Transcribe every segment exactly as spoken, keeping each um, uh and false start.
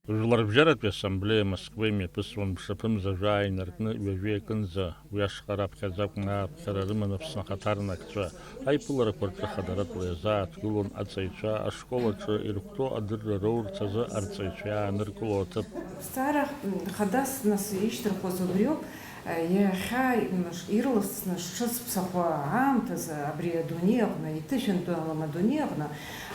Жәларбжьаратәи ассамблеиа Москва имҩаԥысуан мшаԥымза жәаа инаркны ҩажәи акынӡа, уи ашҟа раԥхьаӡа акәны ааԥхьара рыман Аԥсны ахаҭарнакцәа. Аиԥыларақәа рҿы хадаратәла иазааҭгылон аҵаҩцәа ашкол аҿы ирыхәҭоу адырра роурц азы арҵаҩцәа иааныркыло аҭыԥ. Зҵаара, м, хадас нас ишьҭырхуаз убриоуп, иахьа, м, ш-, ирласны шҽызԥсахуа аамҭазы абри адунеи аҟны, иҭышәынтәалам адунеи аҟны,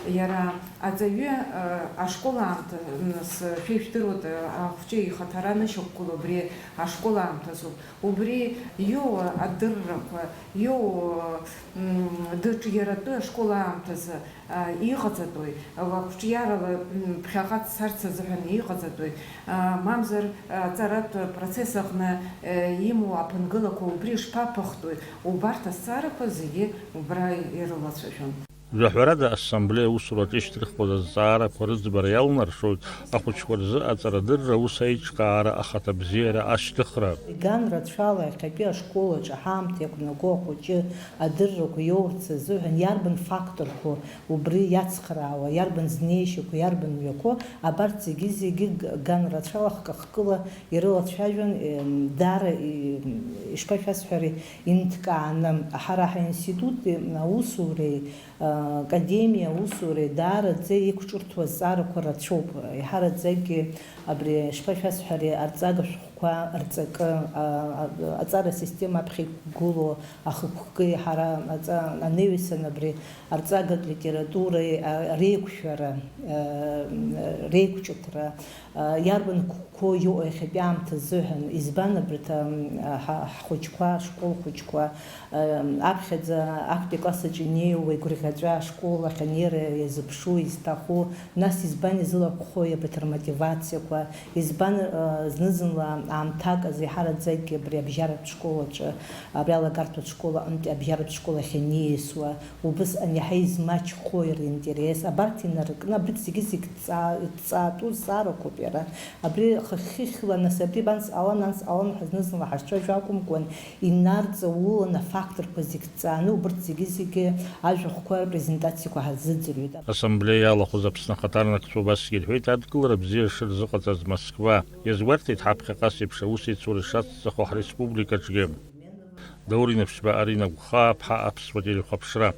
иара аҵаҩы, э, ашкол аамҭа, нас, шәа ижәдыруада, ахәҷы ихаҭара анышьақәгылоу абри ашкол аамҭазоуп. Убри иоуа адыррақәа, иоуа, м, даҽа иаратәы ашкол аамҭазы, а, иҟаҵатәуи, ла-, қәҿиарала, м, ԥхьаҟа дцарц азыҳәан иҟаҵатәуи, а, мамзар, а, аҵаратә процесс аҟны, э, имоу аԥынгылақәа убри шԥаԥыхтәуи, убарҭ азҵаарақәа зегьы убра ирылацәажәон. Жәаҳәарада, ассамблеиа аусураҿы ишьҭырхуаз азҵаарақәа рыӡбара иалнаршоит ахәыҷқәа рзы аҵарадырра аус аиҿкаара ахаҭабзиара ашьҭыхра. Иган рацәала иахьатәи ашкол аҿы ҳаамҭа иақәнаго ахәыҷы адыррақәа иоурц азыҳәан иарбан факторқәоу убри иацхраауа, иарбан знеишьақәоу, иарбан мҩақәоу, абарҭ зегьы-зегьы г-, ган рацәала хкы-хкыла ирылацәажәон, е, даара, и-, ишԥашәасҳәари, инҭкааны. Ҳара ҳаинститути аусуреи, а, академиа аусуреи даараӡа иқәҿырҭуа азҵаарақәа рацәоуп. Иҳараӡакгьы абри, ишԥашәасҳәари, арҵага шәҟәқәа рҵакы, а, а, аҵара асистема аԥхьа иқәгылоу ахықәкы, ҳара аҵа-, анаҩсан абри арҵагатә литературеи, а, реиқәшәара, а, реиқәҿыҭра, а, иарбан қәқәоу иҟоу иахьатәи аамҭа азыҳәан, избан абарҭ, а, ҳа-, ҳхәыҷқәа, ашкол хәыҷқәа, а, аԥхьаӡа актәи акласс аҿы инеиуа игәырӷьаҵәа ашкол ахь анеира иазыԥшу, изҭаху, нас избан изылахәхои абарҭ рмотивациақәа, избан, а, зны-зынла аамҭак азы иҳараӡакгьы абри абжьаратә школ аҿы, абри алагарҭатә школ аҟынтәи абжьаратә школ ахь аниеисуа, убысҟан иаҳа измаҷхои ринтерес, абарҭ инаркны, абарҭ зегьы-зегь ҵаа-, ҵаатәу зҵаарақәоуп иара. Абри хыхь-хыхьла, нас абри бан сҟалан, ан сҟалан ҳәа зны-зынла ҳазцәажәо акәымкәан, инарҵаулан афакторқәа зегь ҵааны, убарҭ зегьы-зегьы ажәахәқәа рпрезентациақәа ҳазыӡырҩуеит. Ассамблеиа иалахәыз Аԥсны ахаҭарнакцәа убасгьы ирҳәеит, адгылара бзиа шырзыҟаҵаз Москва. Иазгәарҭеит ҳаԥхьаҟа ас еиԥш аусеицура ишацҵахо ҳреспубликаҿгьы. Даур Инаԥшьба, Арина Гәхааԥҳа, Аԥсуа телехәаԥшра.